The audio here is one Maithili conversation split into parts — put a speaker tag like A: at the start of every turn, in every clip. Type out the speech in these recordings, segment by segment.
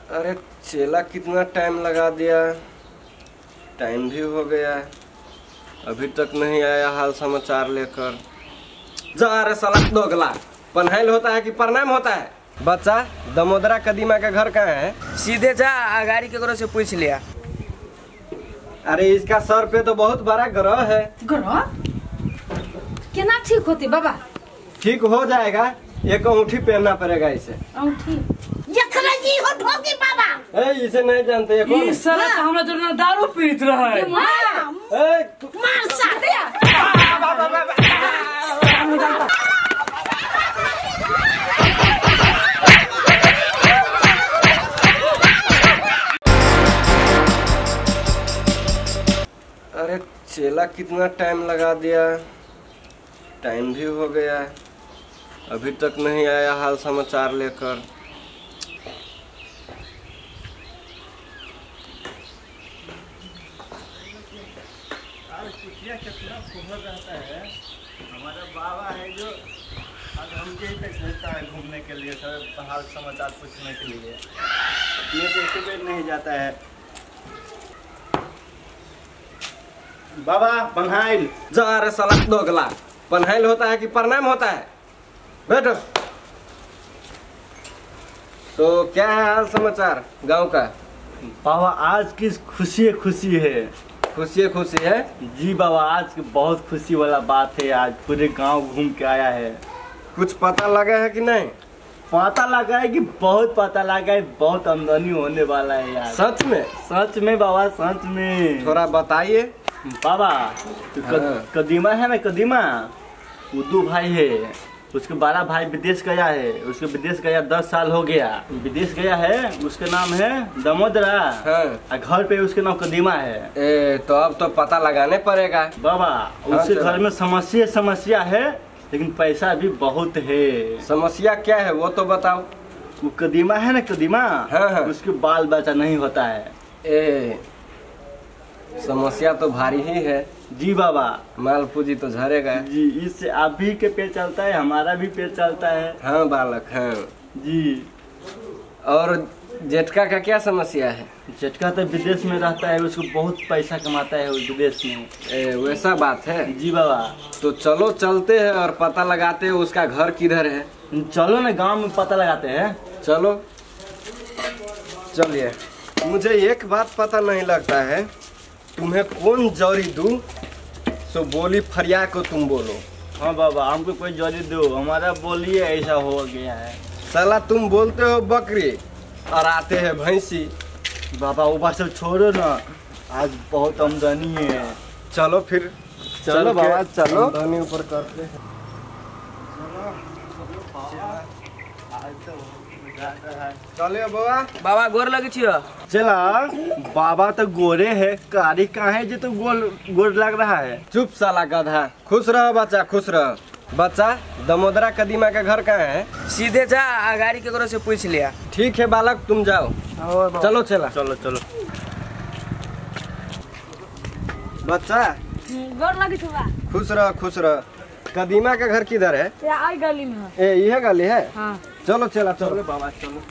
A: अरे चेला कितना टाइम लगा दिया, टाइम भी हो गया, अभी तक नहीं आया हाल समाचार लेकर। जा रे साला दोगला, पन्हाइल होता है कि प्रणाम होता है? बच्चा दमोदरा कदीमा का घर कहाँ है?
B: सीधे जा, गाड़ी के से पूछ लिया।
A: अरे इसका सर पे तो बहुत बड़ा ग्रह है।
C: ग्रह केना ठीक होती बाबा?
A: ठीक हो जाएगा, एक अंगूठी पहनना पड़ेगा इसे।
C: अंगूठी?
D: जी हो ठोकी बाबा।
A: ए इसे नहीं जानते ये कौन?
E: ई साला तो हमरा जोरना दारू पीत रहा है।
A: ए
D: मार साले।
A: अरे चेला कितना टाइम लगा दिया, टाइम भी हो गया, अभी तक नहीं आया हाल समाचार लेकर।
F: कितना फुहर रहता है हमारा बाबा है जो आज हमके ही तक भेजता है घूमने के लिए, सब हाल समाचार पूछने के लिए। अपने से एक बेर नहीं जाता है। बाबा पन्हाइल।
A: जा रे साला दोगला, पन्हाइल होता है कि प्रणाम होता है? बैठो। तो क्या है हाल समाचार गांव का?
F: बाबा आज की खुशी खुशी है।
A: खुशी खुशी है
F: जी बाबा, आज बहुत खुशी वाला बात है। आज पूरे गांव घूम के आया है।
A: कुछ पता लगा है कि नहीं?
F: पता लगा है कि बहुत पता लगा है, बहुत आमदनी होने वाला है यार।
A: सच में?
F: सच में बाबा, सच में।
A: थोड़ा बताइए
F: बाबा। तो कदीमा है ना, कदीमा वो दो भाई है, उसके बड़ा भाई विदेश गया है, उसके विदेश गया 10 साल हो गया विदेश गया है। उसका नाम है दमोदरा। हाँ। घर पे उसके नाम कदीमा है।
A: ए, तो अब तो पता लगाने पड़ेगा
F: बाबा। उसके घर में समस्या समस्या है, लेकिन पैसा भी बहुत है।
A: समस्या क्या है वो तो बताओ।
F: वो कदीमा है ना, कदीमा। हाँ। उसके बाल बच्चा नहीं होता है।
A: ए, समस्या तो भारी ही है
F: जी बाबा।
A: माल पूंजी तो झरेगा
F: जी, इससे आप भी के पे चलता है, हमारा भी पे चलता है।
A: हाँ बालक, हाँ
F: जी।
A: और जेठका का क्या समस्या है?
F: जेठका तो विदेश में रहता है, उसको बहुत पैसा कमाता है विदेश में।
A: ए, वैसा बात है
F: जी बाबा।
A: तो चलो चलते हैं और पता लगाते हैं उसका घर किधर है।
F: चलो ना गाँव में पता लगाते हैं।
A: चलो चलिए। मुझे एक बात पता नहीं लगता है, तुम्हें कौन जौरी दूं सो बोली फरिया को तुम बोलो।
F: हाँ बाबा, हमको कोई जौरी दो, हमारा बोलिए ऐसा हो गया है।
A: साला तुम बोलते हो बकरी और आते हैं भैंसी।
F: बाबा वो बात सब छोड़ो ना, आज बहुत आमदनी है।
A: चलो फिर
F: चलो बाबा, चलो
A: आमदनी ऊपर करते हैं। चलो बाबा।
B: बाबा गोर लगे छियो।
F: चला बाबा तो गोरे है, कारी कहाँ है जो तो गोल गोर लग रहा है।
A: चुप साला गधा, खुश रहो बच्चा, खुश रहो। बच्चा दमोदरा कदीमा का घर कहाँ है?
B: सीधे जा, गाड़ी के से पूछ लिया।
A: ठीक है बालक, तुम जाओ। चलो चला
F: चलो चलो।
A: बच्चा
C: गोर लगे छियो।
A: खुश रहो, खुश रहो। कदीमा का घर किधर है?
C: आई गली में है।
A: ए यह गली है?
C: हाँ।
A: चलो चला चलो
F: बाबा, चलो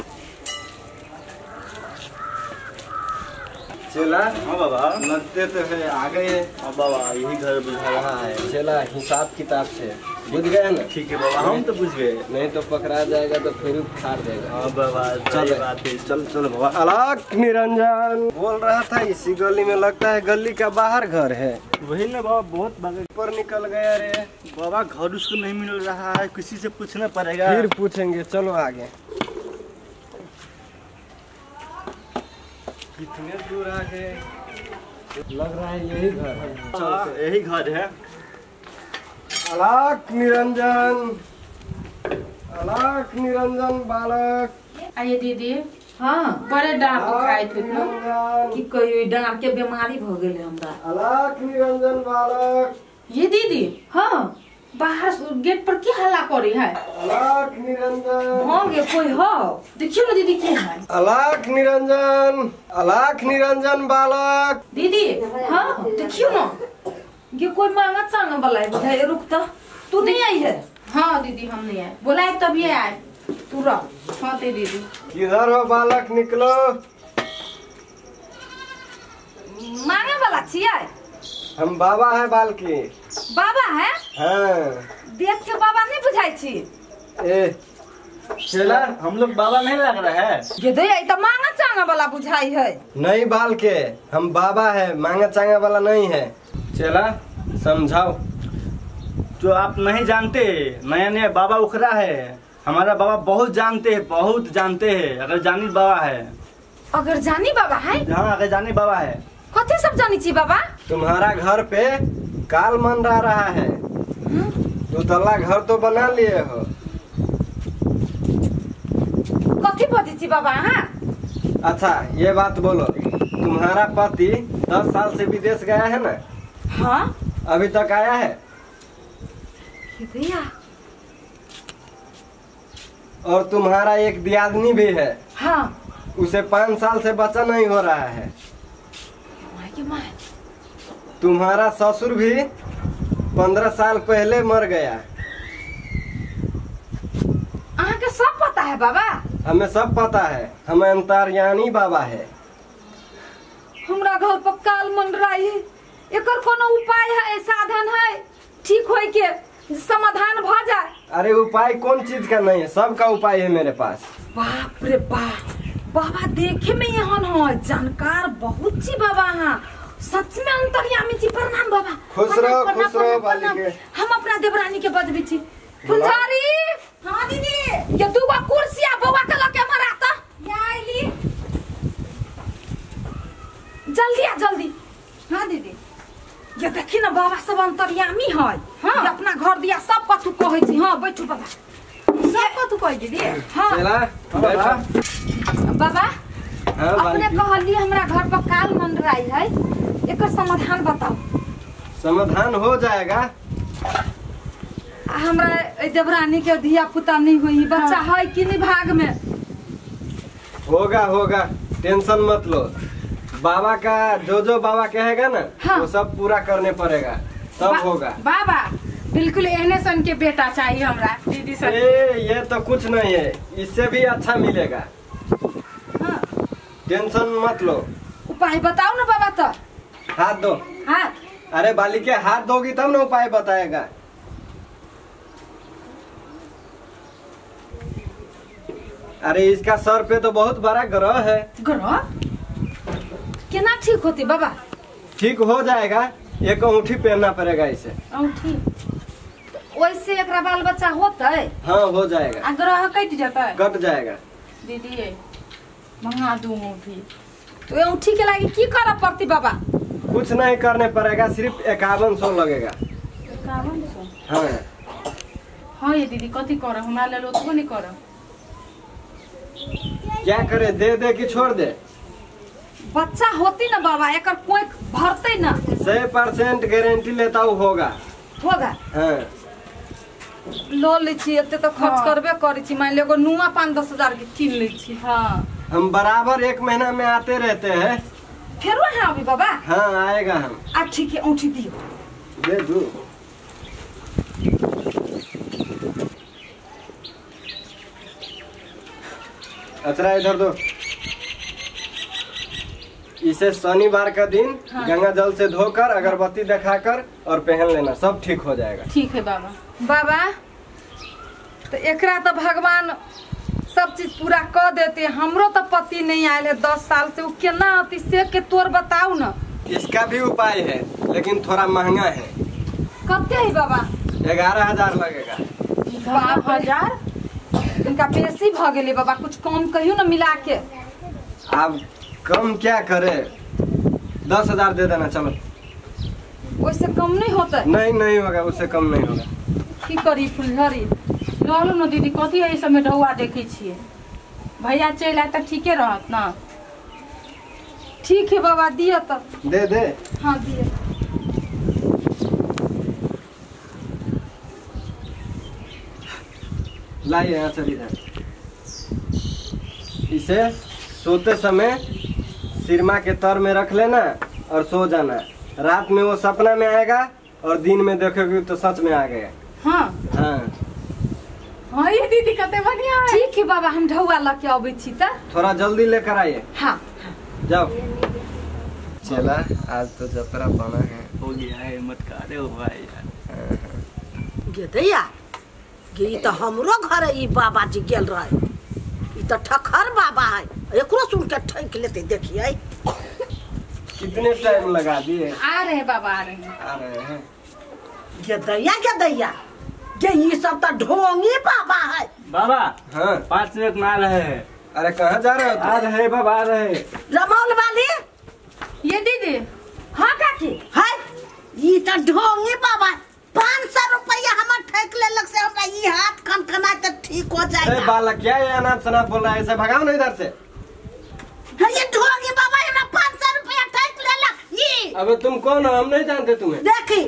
A: चला।
F: हाँ बाबा,
A: लगते तो है आ गए।
F: हाँ बाबा, यही घर बुझा रहा है।
A: चला हिसाब किताब से बुझ गए ना?
F: ठीक है बाबा, हम तो बुझ गए।
A: नहीं तो पकड़ा जाएगा तो फिर फाड़ देगा।
F: हाँ बाबा, चल बात है, चल चलो बाबा।
A: अलग निरंजन बोल रहा था इसी गली में, लगता है गली का बाहर घर है।
F: वही ना बाबा, बहुत
A: ऊपर निकल गया रे
F: बाबा। घर उसको नहीं मिल रहा है, किसी से पूछना पड़ेगा।
A: फिर पूछेंगे, चलो आगे। कितने दूर आगे लग रहा है यही घर है।
F: चलो यही घर है।
A: अलग निरंजन, अलग निरंजन बालक।
C: आइए दीदी। हाँ, बड़े डाँट खाए थे ना कि कोई डाँट के बीमारी भ गेल हमरा।
A: अलग निरंजन बालक।
C: ये दीदी, हाँ बाहर गेट पर की हल्ला करी है?
A: अलग निरंजन।
C: हाँ गे कोई हो, देखियो ना दीदी की है।
A: अलग निरंजन, अलग निरंजन बालक।
C: दीदी हाँ देखियो ना, ये कोई मांगा चांगा वाला है। रुक तो, तू नहीं आई है? हाँ दीदी हम नहीं आए, बोला तभी आए। तू रह।
G: हाँ ते दीदी।
A: किधर हो बालक, निकलो।
C: मांगे वाला छियै?
A: हम बाबा है बाल के।
C: बाबा है?
A: हाँ।
C: देख के बाबा नहीं बुझाई छी।
A: ए चला,
F: हम लोग बाबा नहीं लग रहा है।
C: ये दे आई तो मांगा चांगा वाला बुझाई है।
A: नहीं बाल के, हम बाबा है, मांगा चांगा वाला नहीं है। चला समझाओ।
F: जो आप नहीं जानते, नया नया बाबा उखड़ा है। हमारा बाबा बहुत जानते हैं, बहुत जानते हैं। अगर जानी बाबा है।
C: अगर जानी बाबा है?
F: हाँ, अगर जानी बाबा है।
C: कथी सब जानी छी बाबा?
A: तुम्हारा घर पे काल मंडरा रहा है। दो तल्ला घर तो बना लिए हो।
C: कथी बजै छी बाबा? हाँ
A: अच्छा ये बात बोलो, तुम्हारा पति 10 साल से विदेश गया है ना?
C: हाँ।
A: अभी तक आया है?
C: भैया।
A: और तुम्हारा एक दियादनी भी है।
C: हाँ।
A: उसे 5 साल से बच्चा नहीं हो रहा है। तुम्हारा ससुर भी 15 साल पहले मर गया।
C: अहाँ के सब पता है बाबा?
A: हमें सब पता है, हम अंतर्यामी बाबा है।
C: हमरा घर पर काल मंडराई है, एकर कोनो उपाय है, साधन है ठीक होय के समाधान भ जाए?
A: अरे उपाय कौन चीज का नहीं है, सबका उपाय है मेरे पास।
C: बाप रे बाप, बाबा देखे में एहन है, जानकार बहुत छी बाबा। हाँ सच में अंतर्यामी छी। प्रणाम बाबा।
A: खुश रहो, खुश रहो बालिके।
C: हम अपना देवरानी के बजबी छी। फुलझारी। हाँ दीदी। ये दूगो कुर्सी आ बौआ के लके हमरा आता। या आइली। जल्दी आ जल्दी। हाँ दीदी। ये देखी ना बाबा सब अंतर्यामी है। हाँ। ये अपना घर दिया सब कथू कहै छी। हाँ बैठू बाबा। सब कथू कहै दीदी। हाँ।
A: चला
C: बाबा।
A: हाँ,
C: अपने कहली हमरा घर पर काल मंडराई है, एकर समाधान बताओ।
A: समाधान हो जाएगा।
C: हमरा देवरानी के धिया पुता नहीं हुई, बच्चा है कि नहीं भाग में?
A: होगा होगा, टेंशन मत लो। बाबा का जो जो बाबा कहेगा ना, हाँ। वो सब पूरा करने पड़ेगा, सब होगा।
G: बाबा बिल्कुल एहने सन के बेटा चाहिए हमरा दीदी सन।
A: ए, ये तो कुछ नहीं है, इससे भी अच्छा मिलेगा।
C: हाँ।
A: टेंशन मत लो।
C: उपाय बताओ ना बाबा। तो
A: हाथ दो।
C: हाथ?
A: अरे बालिके हाथ दोगी तब ना उपाय बताएगा। अरे इसका सर पे तो बहुत बड़ा ग्रह है।
C: ग्रह? केना ठीक होती बाबा?
A: ठीक हो जाएगा, एक अंगूठी पहनना पड़ेगा इसे।
G: अंगूठी?
C: वैसे एकरा बाल बच्चा होता है?
A: हाँ हो जाएगा।
G: आ ग्रह कट जाता है?
A: कट जाएगा।
G: दीदी मंगा दूं अंगूठी।
C: तो अंगूठी के लागी की करे पड़ती बाबा?
A: कुछ नहीं करने पड़ेगा, सिर्फ 5100 लगेगा।
G: 5100?
A: हाँ।
G: हाँ ये दीदी कथी कर, हमरा लेल ओतबो नहीं कर।
A: क्या करे, दे दे कि छोड़ दे?
C: बच्चा होती ना बाबा, एकर कोई भरते ना।
A: 100% गारंटी लेता हूँ होगा।
C: होगा?
A: हाँ।
C: लो लै छी, एते तो खर्च करबे करै छी। मान लियो एगो नुआ 5-10 हजार के कीन लै छी।
G: हाँ।
A: हम बराबर 1 महीना में आते रहते हैं।
C: फेरो अहाँ अभी बाबा?
A: हाँ आएगा हम।
C: आ ठीक है, औंठी दियो।
A: दे दू। अचरा इधर दो। इसे शनिवार का दिन
G: हाँ।
A: गंगा जल से धोकर अगरबत्ती दिखाकर और पहन लेना, सब ठीक हो जाएगा।
G: ठीक है बाबा।
C: बाबा तो एकरा तो भगवान सब चीज पूरा कर देते, हमरो तो पति नहीं आयल है 10 साल से, वो केना आती से के तोर बताऊ ना।
A: इसका भी उपाय है लेकिन थोड़ा महंगा है।
C: कते है बाबा?
A: 11,000 लगेगा।
C: 11,000? इनका बेसी भ गेलै बाबा, कुछ कम कहियो ना मिला के।
A: अब कम क्या करे, 10,000 दे देना। चलो
C: उससे कम नहीं होता?
A: नहीं नहीं होगा, उससे कम नहीं होगा।
C: की करी फुलझड़ी?
G: रहलू न दीदी, कथी एहि सबमे ढौआ देखै छियै। भैया चलि आयत तऽ ठीके रहत ना।
C: ठीक है बाबा, दिअ तो।
A: दे दे।
C: हाँ दिअ।
A: लाइए यहाँ चली इधर। इसे सोते समय सिरमा के तर में रख लेना और सो जाना। रात में वो सपना में आएगा और दिन में देखोगे तो सच में आ गया।
G: हाँ
A: हाँ
G: हां ये दीदी कते बढ़िया है।
C: ठीक है बाबा, हम ढौआ ल के अबै छी त।
A: थोड़ा जल्दी लेकर आइए।
C: हां
A: जाओ। चला आज तो जतरा बना है।
F: हो गया है, मत कारे हो भाई यार।
D: गे दैया गे, ई त हमरो घर ई बाबा जी गेल रहे, ई त ठखर बाबा है, एकरो सुन के ठैक लेते। देखिए
A: कितने टाइम लगा दिए।
G: आ रहे हैं बाबा, आ रहे हैं,
A: आ रहे हैं।
D: गे दैया गे दैया गे, ई सब त ढोंगी बाबा है।
F: बाबा
A: हाँ
F: 5 मिनट में आ रहे हैं।
A: अरे कहाँ जा रहे हो?
F: आ रहे बाबा, आ रहे।
D: रमौल वाली
G: ये दीदी।
C: हाँ काकी
D: है, ई त ढोंगी बाबा 500 रुपया हमर ठेक लेलक से हमरा ई हाथ खनखना त ठीक हो जाएगा।
A: ए बालक क्या ये अनाप शनाप बोल रहा है, इसे भगाओ ना इधर से।
D: ये ढोंगी बाबा हमरा 500 रुपया ठेक लेलक ई।
A: अबे तुम कौन हो, हम नहीं जानते तुम्हें।
D: देखी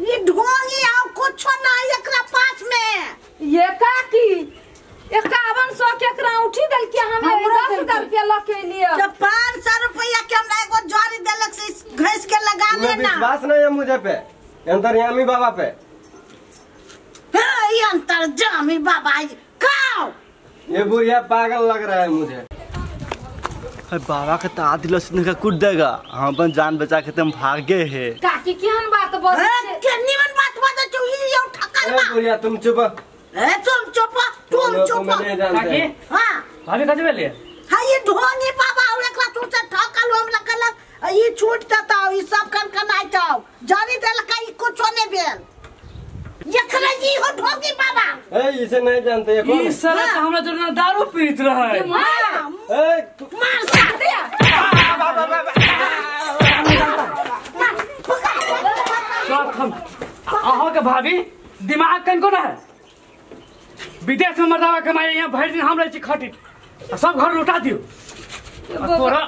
D: ये ढोंगी आओ कुछ ना एकरा पास में।
C: ये काकी 5100 के एकरा उठी देल के हमें 10,000 रुपया ल के लिए।
D: जब 500 रुपया के हमरा एगो जड़ी देलक से घैस के लगा लेना।
A: विश्वास नहीं है मुझे पे, अंतर्यामी बाबा पे।
D: हे अंतर्यामी बाबा काओ,
A: ये बुढ़िया पागल लग रहा है मुझे।
F: अरे बाबा का तो आधी लसन का कूद देगा, हम अपन जान बचा के तुम भागे है।
C: काकी केहन बात बोल
D: के निमन बात बात छौ ई यो ठकर बा।
A: ए बुढ़िया तुम चुप।
D: ए तुम चुप, तुम चुप।
E: काकी
D: हां
E: भाभी कथि भेलै?
D: हां ये ढोंगी बाबा और एकरा तू से ठकल हम लगलक ई छूट देता ई सब कनकनाइ छौ जड़ी देलका ई कुछो नै भेल। एकरा जी हो ढोंगी बाबा।
A: ए इसे नहीं जानते ये कौन?
E: ई साला त हमरा जोर दारू पीत रहे।
A: ए
D: मार सादिया
A: बाबा बाबा
E: चल हम अहाँ के भाभी दिमाग कनको ना है। विदेश में मर्दावा कमाए, यहाँ भरि दिन हम रहै छी खटी, सब घर लुटा दियो। तोरा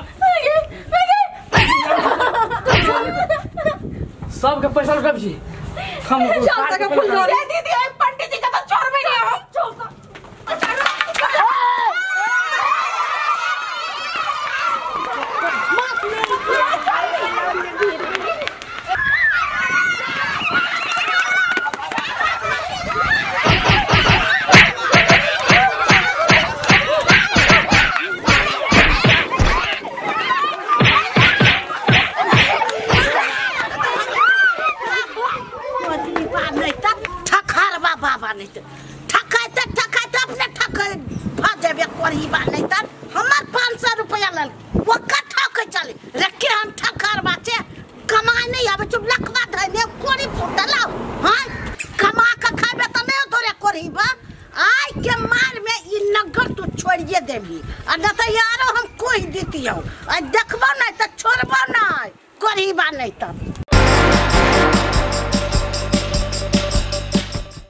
E: सबके पैसा लुटाबै छी हम।
C: चल तक फूल जोड़े दीदी, ए पंडित जी के तो छोड़बे नहीं हम। चल
D: ठकाइते ठकाइते अपने ठक भऽ जेबे कोरही बा नहीं त हमर 500 रुपया लेल ओकर ठकै चले रे। के हम ठकर बाचे कमाय नहीं आबै छौ, लखवा धैने कोरी फुटलाउ। हां कमा के खाबे त नहीं तोरे कोरही बा। आइ के मार में ई नगर तू छोड़िए देबी आ न त यारो हम कहि दितियौ। आ देखबो नहीं त छोड़बो नहीं कोरही बा नहीं त।